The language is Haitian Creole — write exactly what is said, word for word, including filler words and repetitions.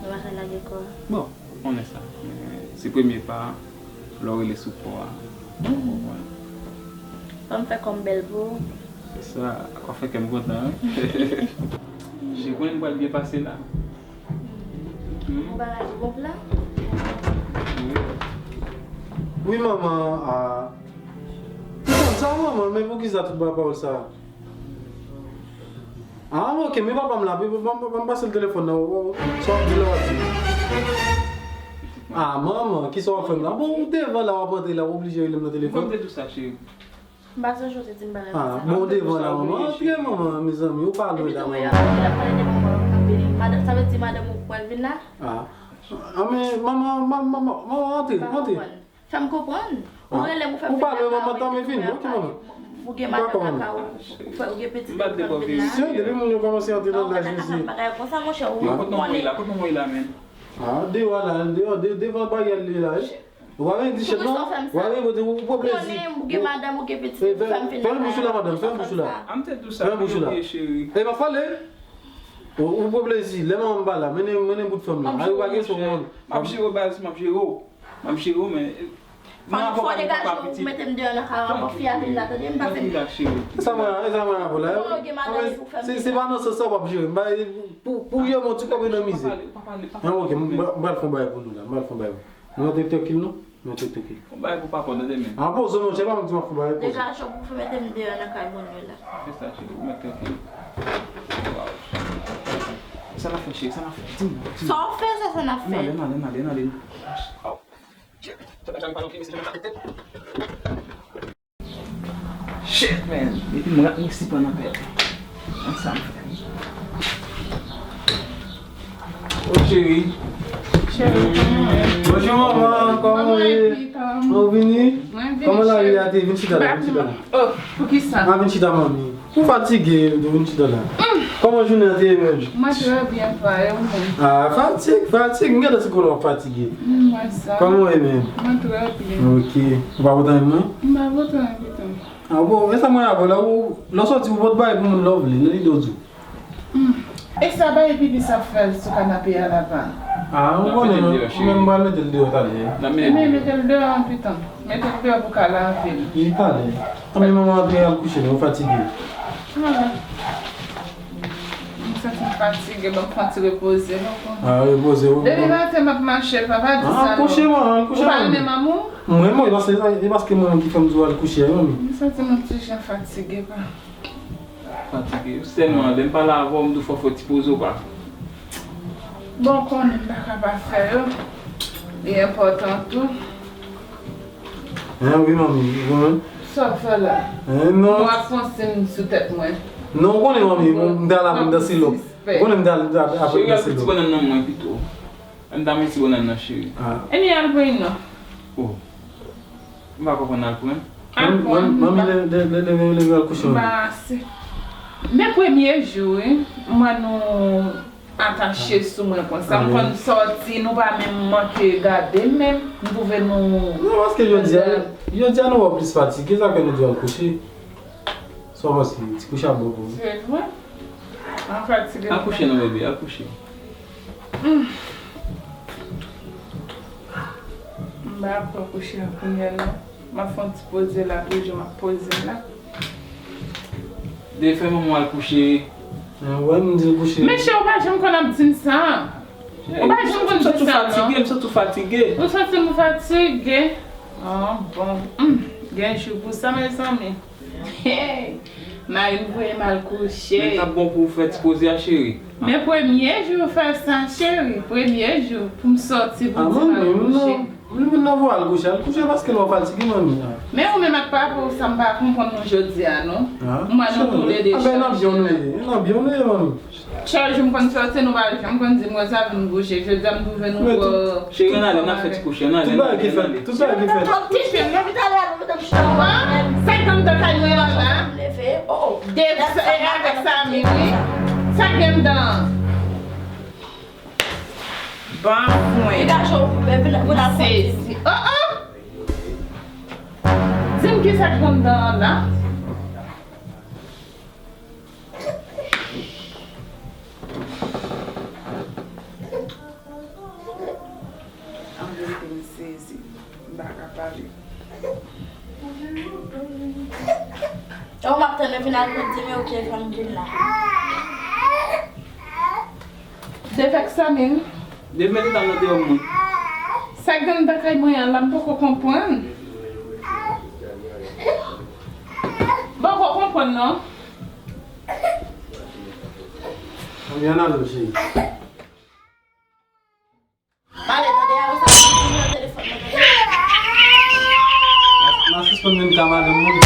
Nou pa ka lage kò a. Bon, ou konnen sa. Men se premye pa, lè w rele sou kò a. Ou konprann? Ban m fè kò m bèl pou ou. Se sa, w ap fè kè m kontan, wi. Cheri, konnen m pral byen pase la. Ou pa lage kò la? Wi, manman, a. Ou konn sa, manman, men poukisa tout ba pawòl sa? Ah, ok, men papa m la, ban m pase l telefòn nan, sa w ap di la, w ap di. Ah, manman, kisa w ap fè m la? Bon, ou devan la, w ap antre la, w oblije rele m nan telefòn. Ban m te di w sa, cheri. M pa sonje w te di m pa renmen sa. Ah, bon, devan la, manman. Antre, manman, mezanmi, ou pa lwen la, manman. Epi tou, mwen, la pale de manman, madanm, sa vle di madanm ou pral vin la? Ah. Ah, men, manman, manman, manman, antre, antre. Fè m konprann. Ou rele m, ou fè m vin nan kay ou, epi tou, mwen ap pale. Ou gen madanm nan kay ou, ou fè, ou gen pitit, ou fè m vin la. Sè, depi moun yo kòmanse antre nan laj, mesye. Bagay konsa, monchè, ou konprann. Kote manman w ye la, kote manman w ye la, menm? Ah, deyò la, deyò, de-, devan baryè li la, wi. Ou pa vin di chèt non. Ou pa vin pote, ou pran plezi. Konnen ou gen madanm, ou gen pitit, ou fè m vin nan kay ou. Fèmen bouch ou la, madanm, fèmen bouch ou la. Fèmen bouch ou la. E m ap pale. Ou, ou pran plezi. Lè manman m pa la, mennen, mennen bout fanm la. Ay, ou pa gen son moun. M ap jere w, baz, m ap jere w. M ap jere w, men, fò w degaje w, ou mete m deyò nan kay ou avan fi a vin la, tande, m pa vin. E sa mwen, e sa mwen avè w la. Konnen w gen madanm epi w fè m vin la. Se, se pa nan sans sa w ap jere. M pa, pou, pou yo, yon ti kòb nan mizè. An, ok, m, m, m pral fè yon bagay pou nou la, m pral fè yon bagay pou nou. Nou antre trankil non? Nou antre trankil. Fè yon bagay pou papa w, tande, men. An poze w, monchè, pa mwen di m ap fè yon bagay poze. Degaje w pou fè mete m deyò nan kay moun yo la. Se sa, cheri, ou mèt trankil. Waw. Sa n ap fè, cheri, sa n ap fè? Di m, di m. Sa w fè, sa, sa n ap fè? N ale, n ale, n ale, n ale. Aw. Shit, man. Depi m rat m resi pran nan pèp. An sa m fè. Oh, cheri. Cheri, kòman w ye? Bonjou, manman. Kòman w ye? Ou vini? Mwen vini, cheri. Kòman lavi a te? Vin chita la, vin chita la. Oh, poukisa? A, vin chita, manmi. Ou fatige, ou vin chita la. Kòman jounen an te ye menm? Mwen trè byen, pa e ou menm? Ah, fatig, fatig. M gentan santi w fatige. M wè sa. Kòman w ye menm? Mwen trè byen. Ok. Ou pa kontan wè mwen? M pa kontan wè w pito. Ah bon, e sa mwen avè w la, ou, lè w soti, ou pot bagay pou moun lè w vle, nan lide w di w. Hmm. E sa bagay pipi sa ap fè sou kanape a la, pa? Ah, ou konnen, non? Ou menm pral mete l deyò talè. Men mete l deyò an pitan. Mete l deyò pou ka lave l. Li talè. Anben manman antre al kouche, non, ou fatige. Anben. M santi m fatige, ban m fè yon ti repoze, non, kon. Ah, repoze, wi. Depi maten m ap mache, pa, pa di sa, non. Ah, kouche, manman, kouche, manmi. Ou pa renmen manman w? Mwen, mwen, paske, e paske manman ki fè m di w al kouche, manmi. M santi m yon ti jan fatige, pa. Fatige. Sèlman, lè m pale avè w, m di w fò w fè ti poze w pa. Bon, konnen m pa ka pa fè yo. Li enpòtan tou. Hein, wi, manmi, ou konnen? Sa w fè la? Hein, non. Ou ap pran sim sou tèt mwen. Non, ou konnen, manmi, m te al aprann danse lòk. Ou konnen m te al, m te al aprann danse lòk. Cheri, al pran ti bannann nan mwen pito. Ann ta mete ti bannann nan, cheri. Ah. Ebyen, al pran non. Oh. M pa konprann al pran. Al pran. Manmi, leve, leve, leve, al kouche, manmi. M pa ase. Men premye jou, wi, m wè nou atache sou mwen konsa. M konn sòti, nou pa menm manke gade m menm. M twouve nou... Non, paske jodi a, jodi a nou wè w plis fatige, sa fè nou di w al kouche. Sa w panse, ti kouche ap bon pou ou? Se vre. Mwen fatige. Al kouche non, bebe, al kouche. M pa pran kouche an kounye a la. M ap fè yon ti poze la, toujou m ap poze la. Defen manman al kouche. Wè m di l kouche. Men chè, ou pa janm konn ap di m sa. Ou pa janm konn di sa non. M santi w fatige, m santi w fatige. Ou santi m fatige? Ah bon. Hmm, gen jou pou sa, mezanmi. Hey, mari m voye m al kouche. Men t ap bon pou w fè ti poze a, cheri. Men premye jou w fè sa, cheri. Premye jou pou m sòti pou di m al kouche. Li vin nan vwa al kouche, al kouche paske lè w fatige, manmi. Men ou menm ak papa w, sa m pa konprann nou jodi a non. M wè nou toulede chanje. Nan byen nou ye, nan byen nou ye, manmi. Chak jou m konn sòti, nou pa janm konn di m wè sa vin bouche. Jodi a m twouve nou twò... Cheri, ann ale, n ap fè ti kouche, ann ale, ann ale, ann ale. Tout bagay ki fèt, tout bagay ki fèt. Ti fi m, depi talè a nou mete m chita. Sa k anndan kay mwen an la? Depi avèk Samy, wi. Sa k gen anndan an? Bafwen. Degaje w, vin, vin al sezi. Oh, oh! Di m kisa k anndan an la? An verite, m sezi. M pa ka pale. Ou m ap tann, vin al di m, ok, fè m vin la. Dev ak Samy. Dev mete dam nan deyò mwen. Sa k gen anndan kay mwen an la, m poko konprann. M poko konprann non. Ann al, cheri. Pale, tande, a, ou sa, ou nan telefòn nan, tande. N a sispann vin ka madanm moun.